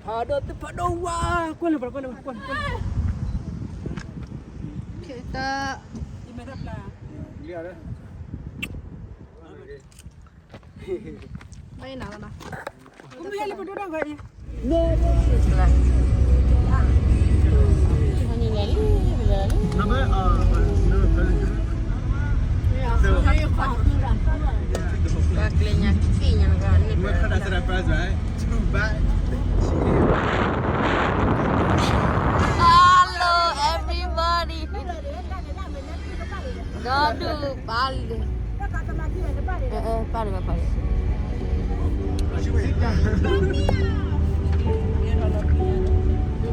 ဖးဒိၣ်သ့ၣ်ဖးဒိၣ်ဝါ, ကွၢ်လၢၤ ကွၢ်လၢၤ ကွၢ်လၢၤ, ဖဲတၢ် ဘၣ်နၤလီၤနီၤ, မ့ၢ်ဟဲလၢပဒိၣ်ဒၣ်ဝဲအံၤ, ဘၣ်ကျဲညါက့ညါနဂၤန့ၣ်, Too bad. Hello everybody. ဒီဒူၣ်ပာ်လၢ, ပာ်လၢပာ်လၢ,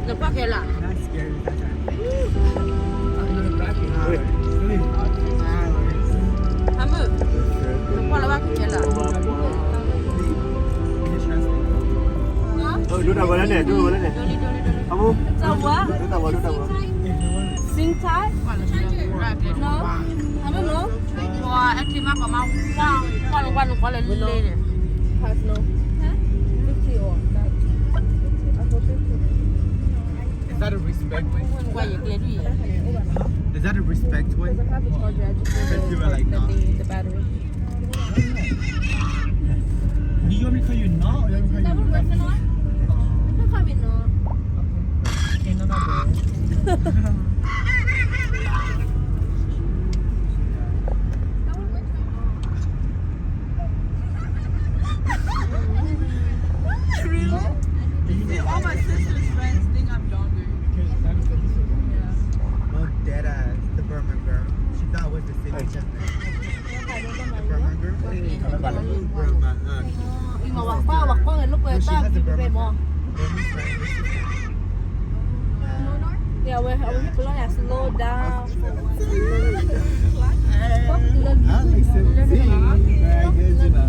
နပာ်ခဲလၢာ်, ဟါမုၢ်, နကွၢ်လၢဘၣ်ခဲလၢာ်, ဒိၣ်တၢ်ဝဲလၢန့ၣ်, ဒိၣ်ဝဲလၢန့ၣ်, ဟါမုၢ်, ဒိၣ်တၢ်ဝဲ, ဒိၣ်တၢ်ဝဲ, Sing Thai? No. I don't know. ပှၤအဲၣ်ထံမးကီးမး, ကွၢ်လၢကွၢ်နကွၢ်လၢလံန့ၣ်, Pass no. Fifty or that. I hope fifty. Is that a respect way? ကွၢ်ယကျဲဒ်ယဲ, Is that a respect way? Because I have a charger, I just need to plug the thing, the battery. You want me to call you now or you want me to call you now? That would work, no? You can call me now. Okay. Okay, no, no, bro. That would work, no? Really? See, all my sister's friends think I'm younger. Yeah. No, dead ass. The Burma girl. She thought it was the same as me. The Burma girl? Burma, uh, မ့ၢ်ဝဲကွၢ် ဝဲကွၢ်လၢကွၢ်တၢ်ဘံၣ်ဘဲမး, Burma friend. Yeah, အဝဲ အဝဲဟ့ၣ်ပလီၢ်ယၤ slow down. I like seventeen. Very good, you know.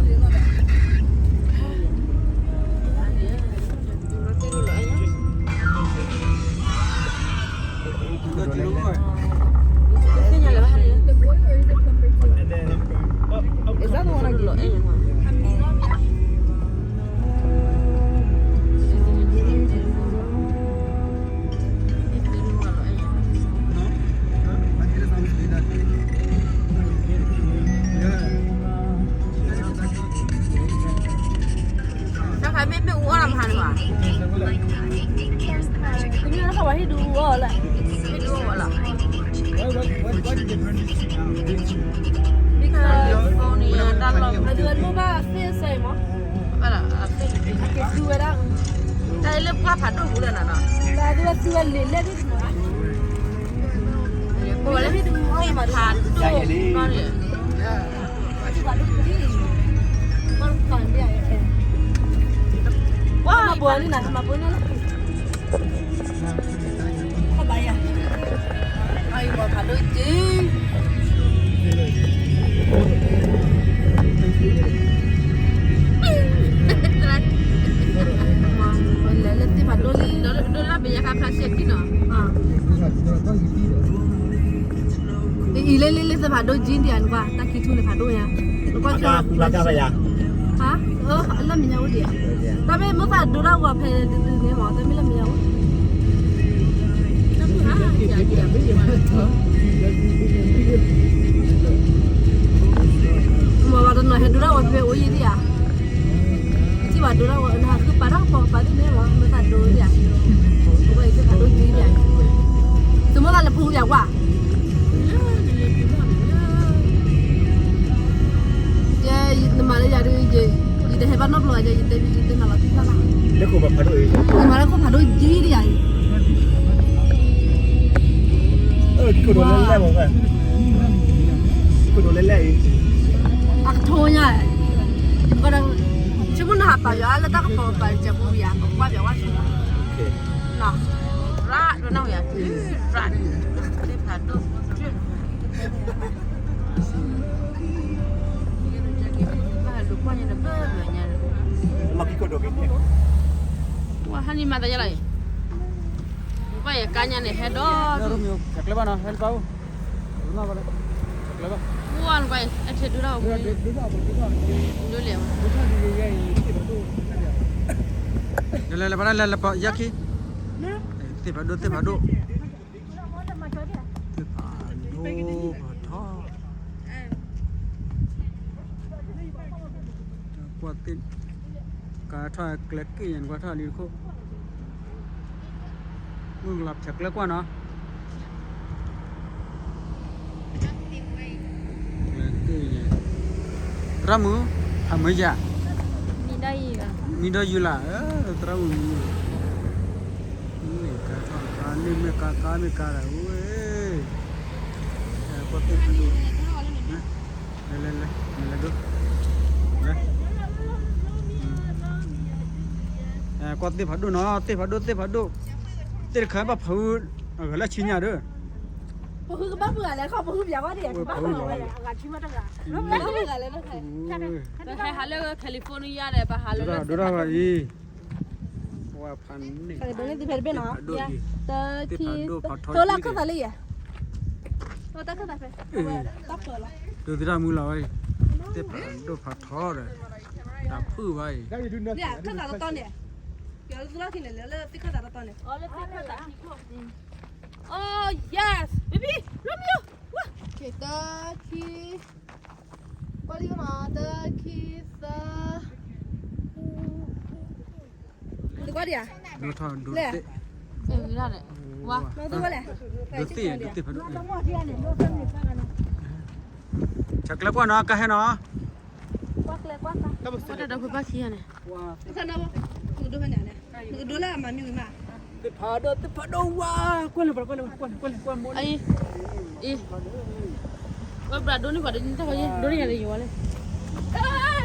တၢ်ခါမ့ၢ်မ့ၣ်အူအီၣ်လီၤမဟါန့ၣ်ဘၣ်, တမ့ၢ်လၢခီၣ်ဘၣ်ဟ့ၣ်ဒူအီၣ်လၢ, ဟ့ၣ်ဒူအီၣ်လီၤ, because phone န့ၣ် တၢ်လီၢ် အဒုးအဒိၣ်ဘၣ် face အံၤမး, ဘၣ်လီၤ အက့ၤဒူဝဲဒၣ်, တၢ်အံၤလၢပှၢ်ဖးဒိၣ်ပူၤလၢနၤနီၤ, တၢ်အဒုးဝဲသူဝဲလံာ်လဲၣ်ဒ်န့ၣ်, ပဝဲလၢမ့ၢ်တမ့ၢ်ဖးဒိၣ်နီၤန့ၣ် ဒိၣ်လၢ်ပယါခါခါဆဲးခံနီၤ, အံၤလၢလၢလၢသ့ၣ်ဖးဒိၣ်ကံဒံးဧါ, နကွၢ်, နကွၢ်, နကွၢ်က့ၤ, ဟါ, လၢမဲာ်ညါအိၣ်ဒံးဧါ, တၢ်မ့ၢ်မ့ၢ်သးဒိတၢ်ဝၤဖဲဒုးဒုးန့ၣ်မး, တၢ်မ့ၢ်လၢမဲာ်ညါအိၣ်, မ့ၢ်ဘၣ်တနီၤဟဲဒိတၢ်ဝၤဖဲအိၣ်ယံၤဒံးဧါ, ထံၣ်ဘၣ်ဒိတၢ်ဝၤ နဟးဃုပာ်တၢ်ကပီၤကပာ်ဒ်န့ၣ်မး, မ့ၢ်သးဒိဒံးဧါ, အဝဲအံၤသ့ၣ်ဖးဒိၣ်ကံဒံးဧါ, သုမ့ၢ်သးလဲၤဖိယၤကွၢ် ယဲ နမၤလၢယၤဒုး, ယတဟဲဘၣ်နီတဘျီ, ယတဲ, ယတဲနၤလီၤတံၢ်တၢ်လီၤ, လၢခိၣ်ဖးဒိၣ်အံၤ, ယမၤလၢခိၣ်ဖးဒိၣ်ကံဒံးဧါအံၤ, ခိၣ်ဒိၣ်လဲၣ်လဲၣ်မး, ခိၣ်ဒိၣ်လဲၣ်လဲၣ်အံၤ, အကထိညါ, ဆိကမိၣ်နဟးပာ်ယွၤလၢတၢ်ကပီၤပာ်ကပူၤယၤ, ပကွၢ်ပျးဝဲဆိကမိၣ်, ရၣ်ဒိၣ်နီၢ်ယၤ, ရၣ်, သ့ၣ်ဖးဒိၣ် မၤကံခိၣ်ဒိၣ်က့ၤန့ၣ်, ပှၤဟါန့ၣ်မၤသးယလီၤအံၤ, ပှၤယကါညါန့ၣ် ဟဲဒီး, ဟဲလၢပၢ်အိၣ်, ပှၤနကွၢ်အံၤ အထံဒုးထီၣ်အမူ, ဒုးလဲၣ်, လဲၤလဲၤလဲၤပှၤလဲၤလဲၤပှၤယဲခံ, သ့ၣ်ဖးဒိၣ်သ့ၣ်ဖးဒိၣ်, သ့ၣ်ဖးဒိၣ်ဖးထီ, ကွၢ်သ့ၣ်, ကၤထီၣ်ကျဲက့ၣ်ယဲၢ်နကွၢ်ထီၣ်လံတခိၣ်, မုၢ်ကလီၤဖၠးကျဲကွၢ်နီၤ. သရၣ်မုၣ်, ဖးမုာ်ယၤ, မံဒီးယုာ်လီၤ, သရၣ်မုၣ်မံ, မ့ၢ်ကါထီၣ်ကါ, မ့ၢ်မ့ၢ်ကါကါမ့ၢ်ကါဒီးဝဲ, လဲၤလဲၤလဲၤ, လဲၤလဲၤဒိၣ်, လဲၤ, ကွၢ်သ့ၣ်ဖးဒိၣ်နီၤ, သ့ၣ်ဖးဒိၣ်သ့ၣ်ဖးဒိၣ်, သ့ၣ်တခါဘၣ်ဖး, အဂၤလၢဆံညါဒီး ပဟုကဘၣ်ပှၤလဲၤခီ ပဟုပၠးဝဲဒၣ် ပဘၣ်ပှၤဝဲဒၣ် အဂၤထံမီတဂၤ, ပဟုပှၤလဲၤလၢ California ဒီး ပဟးလၢ ဒိၣ်ဒိၣ်ဘၣ်အံၤ, ဝါဖးန့ၣ် သ့ၣ်ဖးဒိၣ်အံၤ, တၢ်ခံ သ့ၣ်ဖးဒိၣ်ဖးထီ, တၢ်ခၢၣ်သးလၢယဲ, တၢ်ခၢၣ်သးဖဲ ဒိၣ်သရၣ်မုၣ်လီၤဝဲအံၤ, သ့ၣ်ဖးဒိၣ်ဖးထီဒီး တၢ်ဖုၣ်ဘၣ်အံၤ, ခၢၣ်သးတတီန့ၣ်, ပျီလၢသရၣ်ခံန့ၣ် လဲၤလၢသ့ၣ်ခၢၣ်သးတတီန့ၣ် Oh yes, baby, Romeo, ဝါ, တၢ်ခံ, ပှၤလံမး တၢ်ခံသၢ, တကွၢ်ဒံးဧါ, လဲၣ်, ဝါ, ဒိၣ်သ့ၣ်, ဒိၣ်သ့ၣ်ဖးဒိၣ်, ဆဲးကျဲကွၢ်နီၤ ကဟဲနီၤ, ကွၢ်ကျဲကွၢ်သး, ကွၢ်တၢ်ဒီးဖိဘၣ်ခံဂၤန့ၣ်, နကဒိဖဲန့ၣ်, နကဒိလၢအမၤမံဝံၤမး, သ့ၣ်ဖးဒိၣ် သ့ၣ်ဖးဒိၣ်ဝါ, ကွၢ်လၢပှၤ ကွၢ်လၢပှၤ ကွၢ်လၢပှၤ အံၤ, အံၤ, ဝဲဘျးဒိၣ်န့ၢ်ပှၤဒ်န့ၣ်တၢ်ဝဲ, ဒိၣ်န့ၢ်ယၤဒီးယဝဲလဲၣ်, တၢ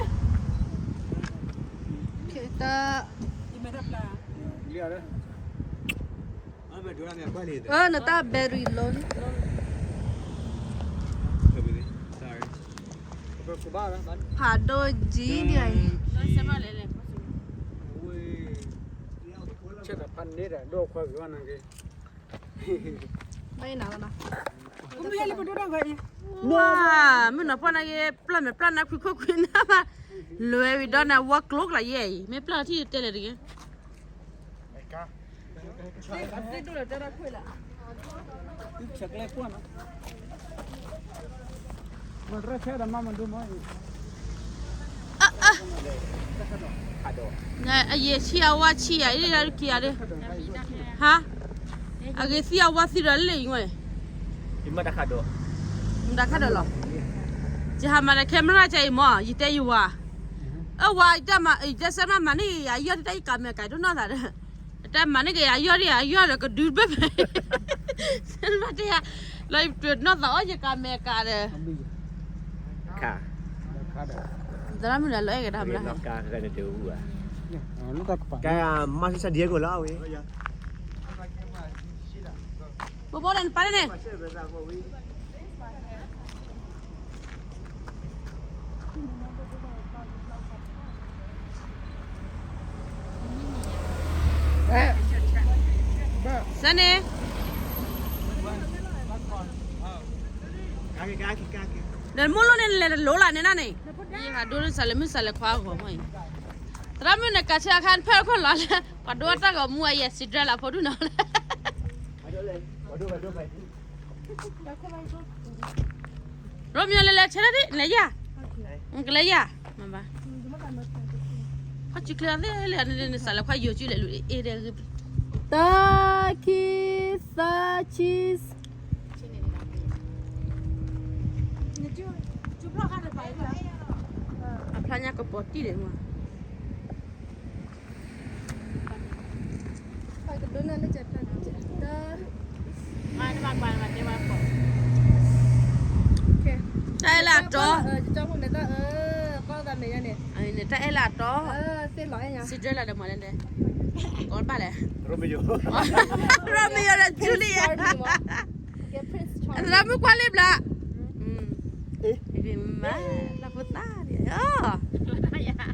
်, အၢ နတၢ် battery low လံ, ဖးဒိၣ်ကံဒ်အံၤ, ဘၣ်နၤလီၤနီၤ, ဝါ, မုၢ်နီၤဖီၣ်နာ်က့ ပျၢ်မဲာ်ပျၢ်နါခွံခိၣ်ခွံနၢ်ဘၣ်, လဲၤဝံၤဒီးနၤ ဝါကျိကျါယဲအံၤ မ့ၢ်ပျၢ်ထံၣ်တဲလဲၣ်တဂ့ၤ အယဲၢ်ဆံအဝါဆံယၤ အံၤလၢခံဂၤဒီး, ဟါ, အဂ့ၤသံအဝါသံဒီးလၢယဝဲ, မတၤခါဒီးလီၤ, ယဟးမၤဒီး camera ကအံၤမ့ၢ် ယတဲယဝၤ, အဝၤ, ယတဲစဲမးမၤန့ၢ်ယၤယီၢ်တၢ် ယကၤမဲာ်ကၤတနီၢ်သးဒီး, တၢ်မၤန့ၢ်က့ၤယၤယီၢ်ဒ်ယၤယီၢ်ဒီးကဒုဘၣ်ဖဲ, စဲမးတဲယၤ, လီၤယပတုာ်နီၢ်သးအီၣ်ယကၤမဲာ်ကၤဒီး သရၣ်မုၣ်ဒီးလီၤအဲၣ်ကဒါမတၤ, ကဲမၤစၢ် San Diego လီၤဝဲ, ဘိဘိဒီးနပာ်န့ၣ်န့ၣ် စဲန့ၣ်, ဒီးမိၢ်လိၣ်န့ၣ် နလဲၤတလိၤလၢ်န့ၣ်န့ၣ်, ယဟးဒိလၢစးလဲၤမုၢ်စးလဲၤခွါအဂီၢ်မ့ၢ်အံၤ, သရၣ်မုၣ်န့ၣ် ကးဆၢအခါ နဖဲၣ်ခိၣ်လီၤလၢ ပှၤဒိတၢ်ဂီၤမူအယဲၢ် စံးဒြဲလီၤဖိဒူၣ်နီၤလၢ ရိမ့ၤလဲၤလဲၤဆဲးဒၣ်ဒ် နလဲၤယၤ, နကလဲၤယၤ, မ့ၢ်ဘၣ်, ခီၣ်စုချ့အသ့လဲၣ် နစးလဲၤခွါယိၤစုလဲၤလူၤအ့ၣ်ဒဲး, တၢ်ခံသၢဆံ, အဖျါညါကပီၤတံၢ်ဒဲးမး တၢ်အဲၣ်လၢအတီ, တၢ်အဲၣ်လၢအတီ, စံးဒြဲလၢဒီးမၤလဲၣ်, ကိးဘၣ်လဲၣ်, Romeo ဒီး Juliet, သရၣ်မုၣ်ကွၢ်လံဘျီ, မၤ, လၢဖိသၣ်ဒံး, အိၣ်ဘ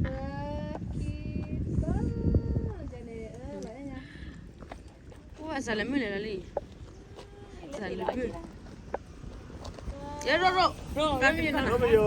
ၣ်စးလဲၤမုၢ်လဲၤလီၤလံ, စးလဲၤမုၢ်, ယဲရိၣ်ရိၣ်, Romeo,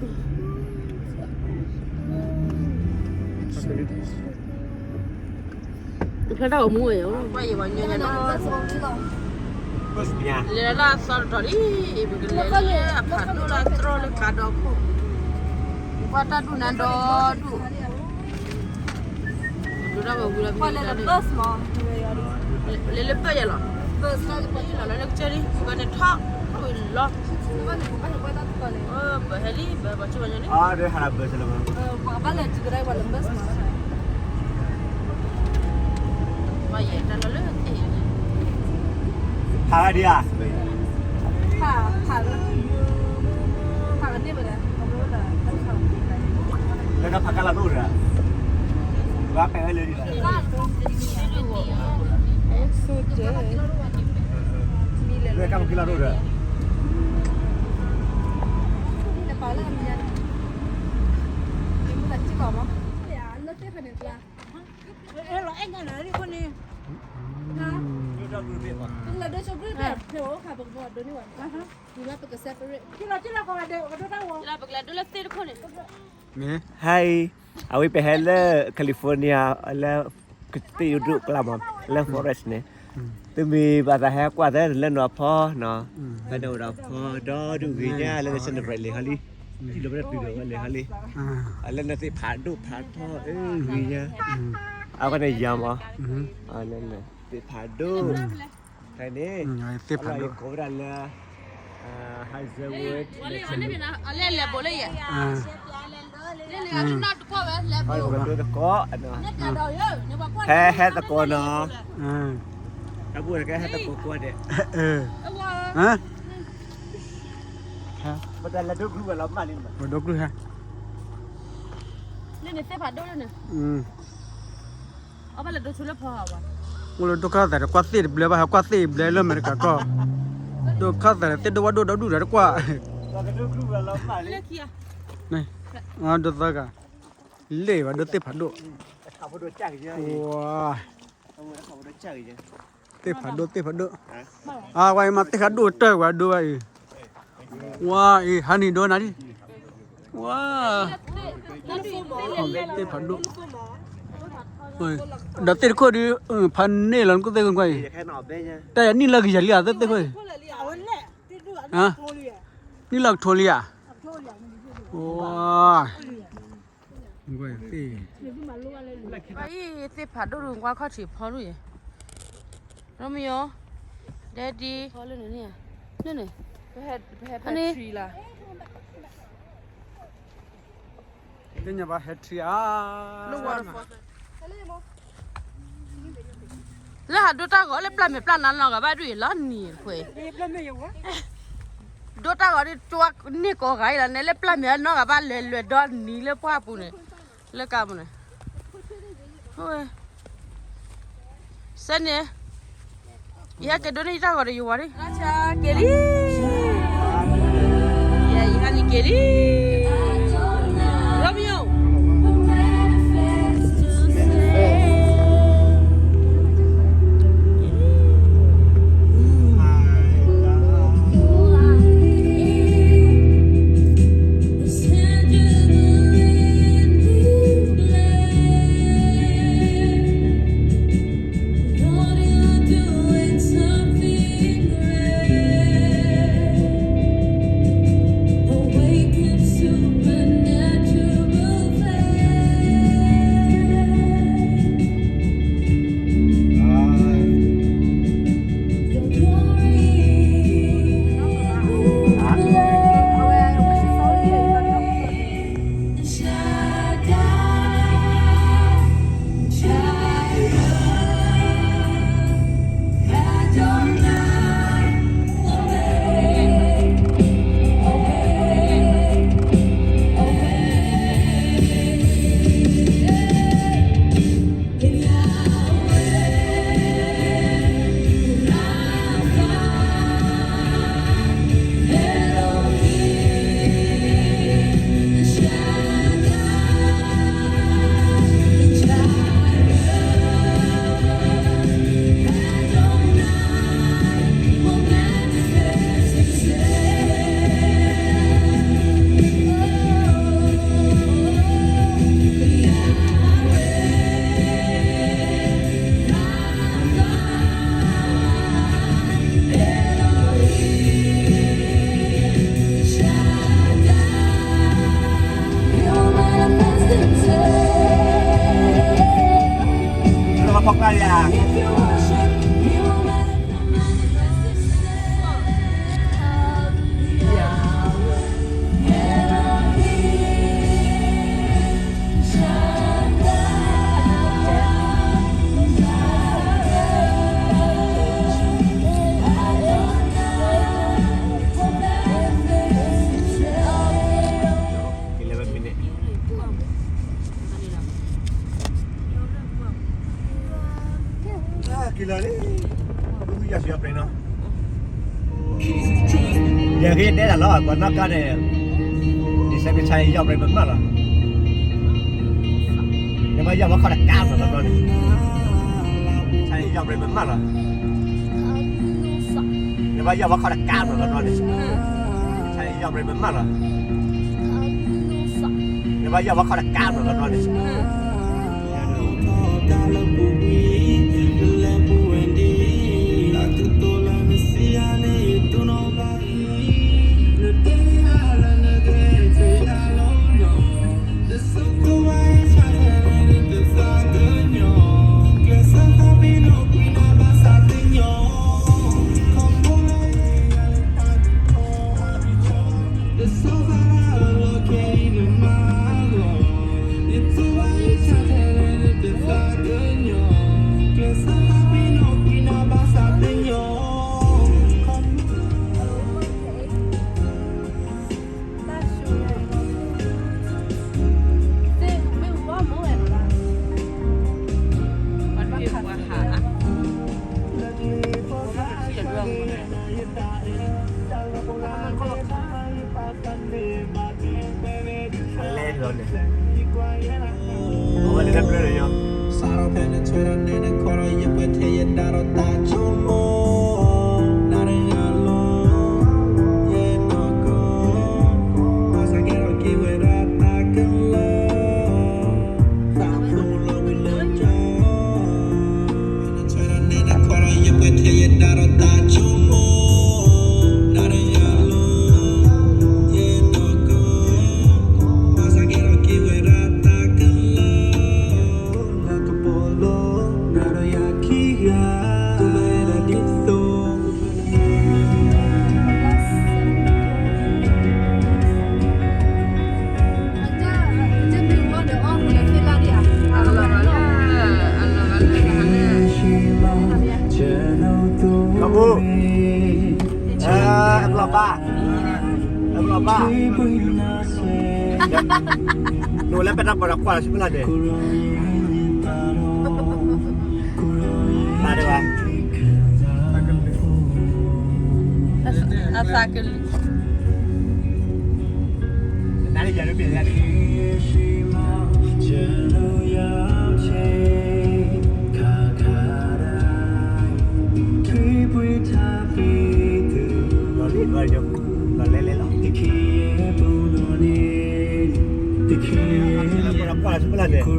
ဖျါတၢ်ဂီၤမူဝဲယၤ, ပှၤယဲၤပှၤညီညီနီၤ, လဲၤလၢအသီတတီၤလံ, ပကလဲၤလၢအဖးဒိၣ်လၢအသရီလၢကါဒီခိၣ်, ပှၤတၢ်ဒူၣ်နါဒီဒူၣ်, ဒိၣ်တၢ်ဂီၤဝံၤလီၤ, လဲၤလၢဘၢၣ်ယၤလီၤ, လၢလၢကစၢၢ်လံ, ပကန့ၣ်ထီၣ်ဝံၤလီၤ, ပဟဲလံ ဘၣ်ဘၣ်ဆိဘၣ်ညီန့ၣ်, ဘၣ်လဲၤတုၤကဒါပှၤလၢဘၢၣ်မး, ပှၤယဲၤတၢ်လီၤလၢသ့ၣ်, ဖးဒံးဧါ, ဖး, ဖး, ဖးကန့ၢ်ဝဲဒၣ်, လၢတၢ်ဖးကါလီၤဒိၣ်ဒီး, ပှၤပဲာ်ဝဲလၢဒံးလီၤ, လၢတၢ်ဖးကါလီၤဒိၣ်ဒီး, ဟဲ, အဝဲပဟဲလၢ California လၢ ကသ့ၣ်ဒိၣ်ကျါမး လၢ forest န့ၣ်, သုမ့ၢ်ဘၣ်သးဟဲကွၢ်သးလၢနီၤဖီနီၤ, ဖဲန့ၣ်အိၣ်ဒီးဖီဒီဒူၣ်ဂ့ၤညါ လၢ celebrate လဲၤဟီလံ, လၢပတတုၤဒီးဝဲလဲၤဟီလံ, လၢနသ့ၣ်ဖးဒိၣ်ဖးထီအဂ့ၤညါ, အဝဲန့ၣ်ယၤမး, လၢနသ့ၣ်ဖးဒိၣ်, ဖဲန့ၣ်, သ့ၣ်ဖးဒိၣ်, ကိးဝဲဒၣ်လၢ Hazelwood, လဲၤဘိးလၢယဲ, တကိး, ဟဲဟဲသကိးနီၤ, တၢ်ဘူၣ်ကဟဲသကိးကွၢ်ဒဲး, ပဒိၣ်ကျူဟဲ, လၢနသ့ၣ်ဖးဒိၣ်လၢန့ၣ်, အဘၣ်လဲၤဒိဆိလၢဖီ, အိၣ်လၢဒိၣ်ခၢၣ်သးဒီးကွၢ်သ့ၣ်တဘျဲဘၣ် ဟဲကွၢ်သ့ၣ်ဘျဲလၢအမဲရကၤကီၢ်, ဒိၣ်ခၢၣ်သးဒီးသ့ၣ်ဒိၣ်ဝဲဒိၣ်ဒီဒူၣ်ဒီးတကွၢ်, ဒိၣ်သၢဂၤ, လ့ၢ်ဘၣ်ဒိၣ်သ့ၣ်ဖးဒိၣ်, ဝါ, သ့ၣ်ဖးဒိၣ်သ့ၣ်ဖးဒိၣ်, အဝဲအံၤမ့ၢ်သ့ၣ်ဖးဒိၣ်တၢ်ဝဲဒိၣ်ဝဲအံၤ, ဝါအံၤ ဟါနံၤဒိၣ်နၤလံ, ဝါ, သ့ၣ်ဖးဒိၣ်, ဒီးသ့ၣ်တခိၣ်ဒုး, ဖးန့ၢ်လီၤနကိၣ်သ့ၣ်ကွၢ်အံၤ, တၢ်ယၤနံၣ်လၢကယၤလံဧါ သ့ၣ်တခိၣ်အံၤ, နံၣ်လၢကထိလံဧါ, ဝါ, အံၤသ့ၣ်ဖးဒိၣ်ဒုးကွၢ်ခီၣ်ထံးဖီဒိၣ်ယဲ, ရမယီ, Daddy, န့ၣ်, သ့ၣ်ညါဘၣ်ဟဲထံဧါ, လၢဟးဒိတၢ်ဂီၤလၢပျၢ်မဲာ်ပျၢ်နါနီၢ်ဂၤဘၣ်ဒုးအံၤ လီၤနံၤတခွဲး, ဒိတၢ်ဂီၤဒုးကၠီန့ၢ်ကိးဂၤအံၤလီၤန့ၣ် လၢပျၢ်မဲာ်နီၢ်ဂၤဘၣ်လဲၤလွဲၤဒီနံၤလၢပှၢ်ပူၤန့ၣ်, လၢကါပူၤန့ၣ်, စဲန့ၣ်, ယဟဲက့ၤဒိန့ၢ်ယတၢ်ဂီၤဒီးယဝၤဒၣ်, က့ၤလံ, ယဟဲန့ၣ်က့ၤလံ. လၢ ယၤက့ၤတဲတၢ်လီၤ ပှၤနီၢ်ကါန့ၣ် December ဆါယီၤပြဲးပမၢ်လီၤ. နဘၣ်ယီၤဘၣ်ခီတကါမၢ်လီၤဘျီန့ၣ် ဆါယီၤပြဲးပမၢ်လီၤ. နဘၣ်ယီၤဘၣ်ခီတကါမၢ်လီၤဘျီန့ၣ် ဆါယီၤပြဲးပမၢ်လီၤ. နဘၣ်ယီၤဘၣ်ခီတကါမၢ်လီၤဘျီန့ၣ် လဲလီၤန့ၣ် အဝဲန့ၣ်တၢ်ဘျၢလီၤညီ စးထီၣ်ဖဲနထွဲဒီးနဲနခီဒီး ယပှဲၤထဲယဒၣ်ဒီးတၢ်ဆိကမိၣ် နၤတဂၤလီၤ ယနီၢ်ကီၢ် ဘၣ်ဆၣ်ကဲထီၣ်က့ၤဝဲဒၣ်တၢ်ကလၢ သးဖိလီၤဝံၤလၢကီၢ် နထွဲဒီးနဲနခီဒီး ယပှဲၤထဲယဒၣ်ဒီးတၢ်ဆိကမိၣ် နၤတဂၤလီၤ ယနီၢ်ကီၢ် ဘၣ်ဆၣ်ကဲထီၣ်က့ၤဝဲဒၣ်တၢ်ကလၢ လၢကပီၤလီၤ နၤဒီးယၤခံဂၤ တိၢ်ဘၣ်ဝဲဒၣ်ဒ်သိး အလီၤဘၣ်လၢ အလီၤဘၣ်လၢ အလီၤဘၣ်လၢ အဘျီဘၣ် အဘျီဘၣ် နအိၣ်လၢပတၢ်ပီးတၢ်ခွါလီၤဆူဖဲလၢ်ဒဲး ဘၣ်ဒဲးဘၣ် အသးကလုာ် နၤလၢယၤလၢပျဲၢ်ယၤန့ၣ် လီၤလံ လီၤယိၤ လီၤလဲၤလဲၤလီၤ တခ့ ပူၤနီၢ်န့ၣ် တခ့ လၢပှၤကွၢ်ဆူဖဲလၢ်ဒဲး ခီ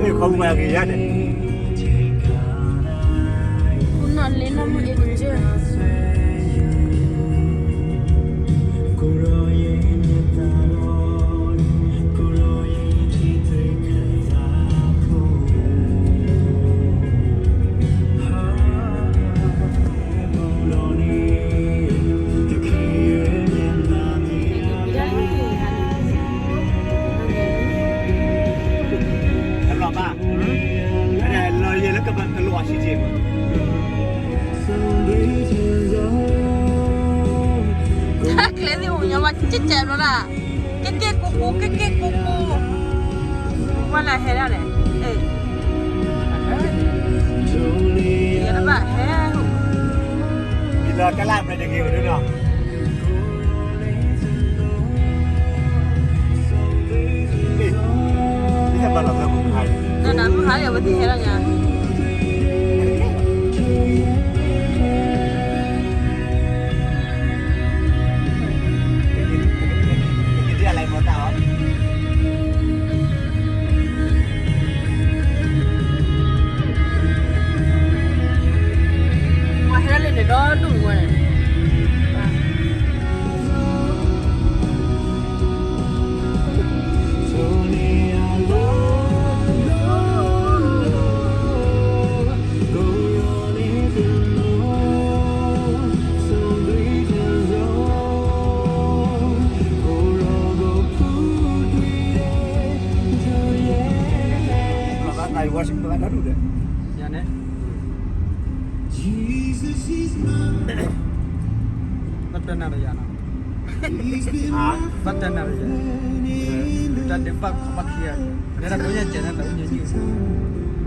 ပူၤပှၤက့ၤယါန့ၣ် ခူနီၢ်လ့နီၢ်မုၢ်အ့ကစၢၢ် အလီၤဘၣ် လီၤယဲလၢကဘၣ်ကလိၣ်အဆံးက့ ကျဲသ့ၣ်အိၣ်ညီဘၣ်ကကဲးဘျီဒၣ် ကကဲးကူကူ ကကဲးကူကူ ဝဲလၢဟဲဒၣ်လဲၣ် ယတဘၣ်ဟဲ ဒ်သိးကလၢ်ပြဲတဂ့ၤဝဲဒၣ်နီၤ နနမုၢ်ဟါလၢအဝဲသ့ၣ်ဟဲလီၤညါ ပှၤဟဲလၢန့ၣ်ဒီဒူၣ်ဝဲန့ၣ် က တနၣ်ရယၤနီၤ, ဘၣ်တနၣ်ရယၤ, တၢ်ဒုးဘၣ်ခီဘၣ်ခံဂၤ, လၢတၢ်ကိးညါကဲးန့ၣ် တၢ်အုၣ်ညိညိ,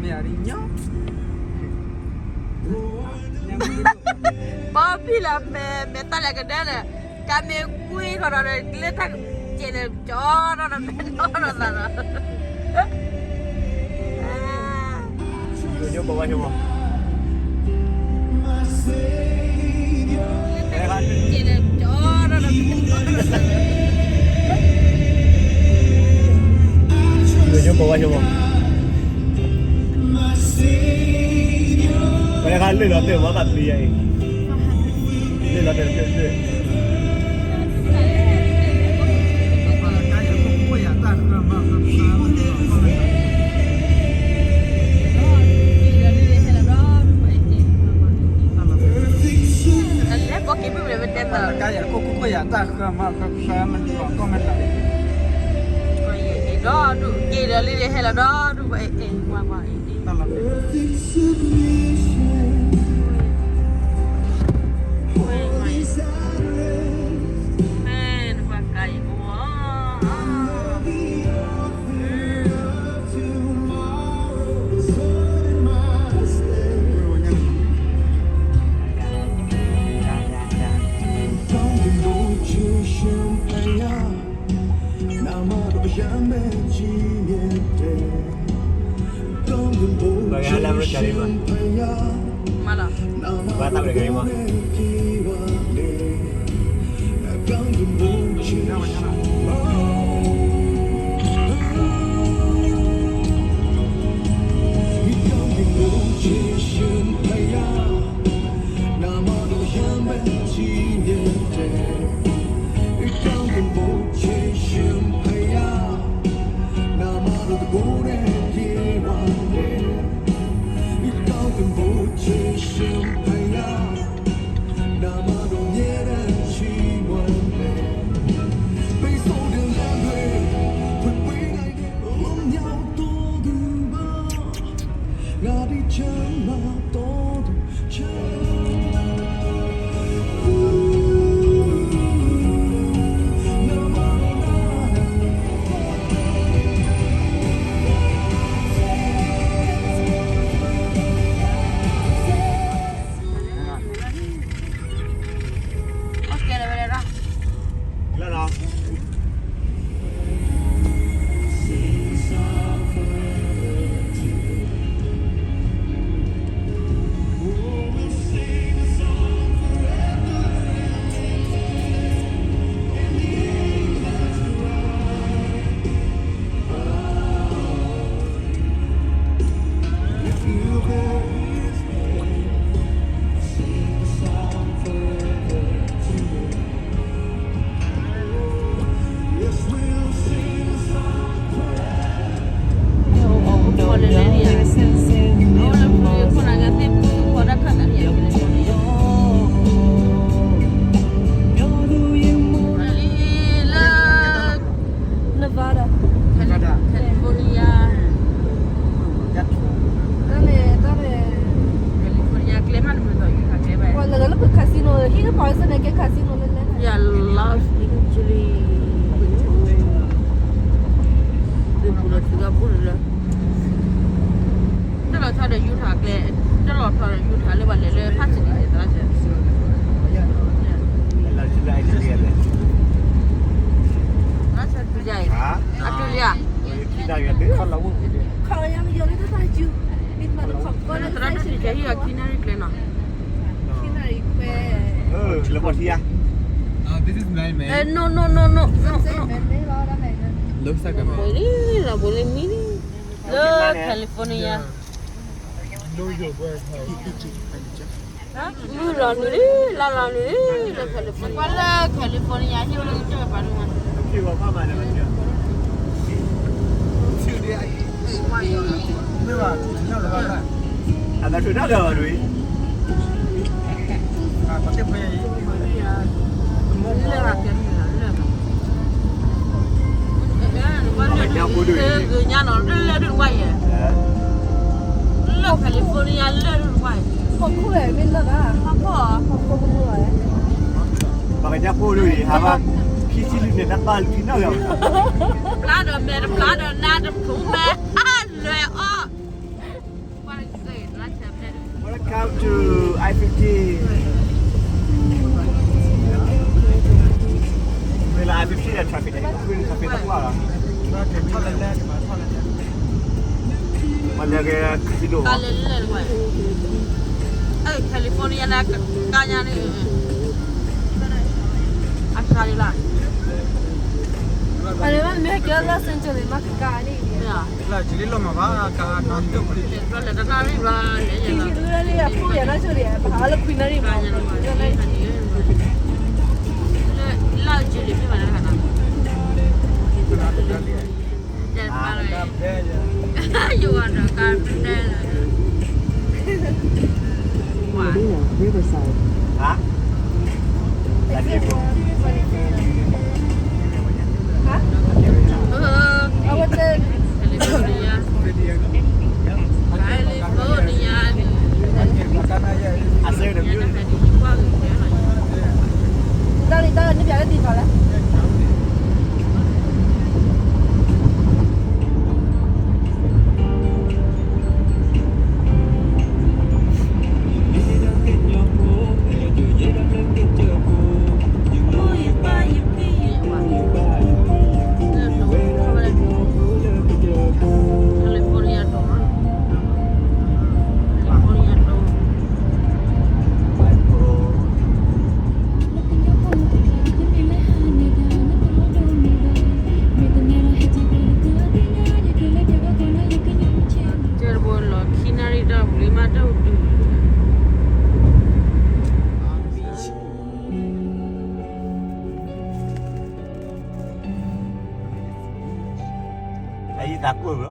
မ့ၢ်အရညါ, ပီဖံလၢမဲာ်မဲာ်တၢ်လဲၤကဒဲန့ၣ်, ကမ့ၢ်ကွံထီၣ်ဒီး လၢတၢ်ကဲးန့ၣ် ကၠီထီၣ်ဒီးမဲာ်နီၢ်ထီၣ်သးဒီး ယိၤဘိဝဲယိၤဘိ, ယိၤဘိဝဲယိၤဘိ, ပှၤတခါလၢၢ်လီၤတဲာ်မၤဘၣ်ပျံၤယၤအံၤ, လၢၢ်လီၤတဲာ်လၢၢ်လၢၢ် တ�ၢ်လၢဘီက့ၤဘုၣ်လၢဝဲတဲမး, တၢ်ယၤခိၣ်ခိၣ်ယၤတၢ်ဃၢမး ဃၢမးလီၤကီၢ်မးလီၤ, ဒီးဒုးက့ၤဒီးလံလံဟဲလီၤဒီးဒုးဝဲအ့ၣ်ဝဲဝဲအ့ၣ်, မးလီၤ, ဘၣ်တၢ်ကရၢကရမး Nevada, California, တၢ်န့ၣ် တၢ်န့ၣ် California ကျဲမး နမ့ၢ်သိး Utah ကျဲဘၣ် ပှၤလၢလၢပ casino ဟံၣ်ကပှၤစၢန့ၣ် ကဲ casino လၢလဲၣ် ယၤ Los Angeles သုပူၤလၢသုဂၤပူၤလၢ တၢ်လီၤဆီဒီး Utah ကျဲ, တၢ်လီၤဆီဒီး Utah လၢပှၤလဲၤလၢ Pasadena န့ၣ် သရၣ်စၢၤ သရၣ်စၢၤ အတုၤလံဧါ, အတုၤလံဧါ, သရၣ်ဒိၣ်ထံးကဟံၣ်အခံနၣ်ရံၣ်ကျဲနီၤ, လၢပှၤထံဧါ, no no no no no, looks like a man, လၢ California မုၢ်လီၤနုာ်လံ လါလီၤနုာ်လံ လၢ California ကွၢ်လၢ California ဟံၣ်လၢကတၢၢ်ပာ်လီၤမး အသးထုးတၢ်လၢာ်ဘၣ်ဒ်အံၤ လၢ လၢ လၢ လၢ လၢ လၢ လၢ လၢ California လၢၢ်တဝါအံၤ, ဟီၣ်ခိၣ်ဝဲမ့ၢ်လၢၢ်ဘၣ်, ဟီၣ်ခိၣ်, ဟီၣ်ခိၣ်ကမူၣ်ဝဲ, ဘၣ် ညါဖိဒ်အံၤ ဟးဘၣ် ခံဆံလွံၢ်န့ၣ် တၢ်ပာ်လုၢ်ထံနီၢ်ဂၤဘၣ်. တပျါဒီးမဲာ် တပျါဒီးနါ တဖျိမဲာ် အါလွဲၢ်အီၣ်. Welcome to I fifty. မ့ၢ်လၢ I fifty ဒီး traffic န့ၣ် traffic တကွၢ်လီၤ. မ့ၢ်လၢက casino ကလဲၤလဲၤလၢ California န့ၣ် ကါညါန့ၣ် အစှၤလံလီၤ. အမ့ၢ်ကဲ Los Angeles မ့ၢ်ကါန့ၣ် လၢကလီၤမၤဘၣ်ကါနီတဘျီ လၢအဖိယၤနီဆိန့ၣ် ပဟးလၢခွံနၣ်ရံၣ်မး လၢကလီၤမၤ ယွၤဒီးကါပတဲလီၤ Ladino Riverside. Huh? Ladino. Huh? Uh, I went to California. California. I said the music. Dale, dale, ni piaga ti kale.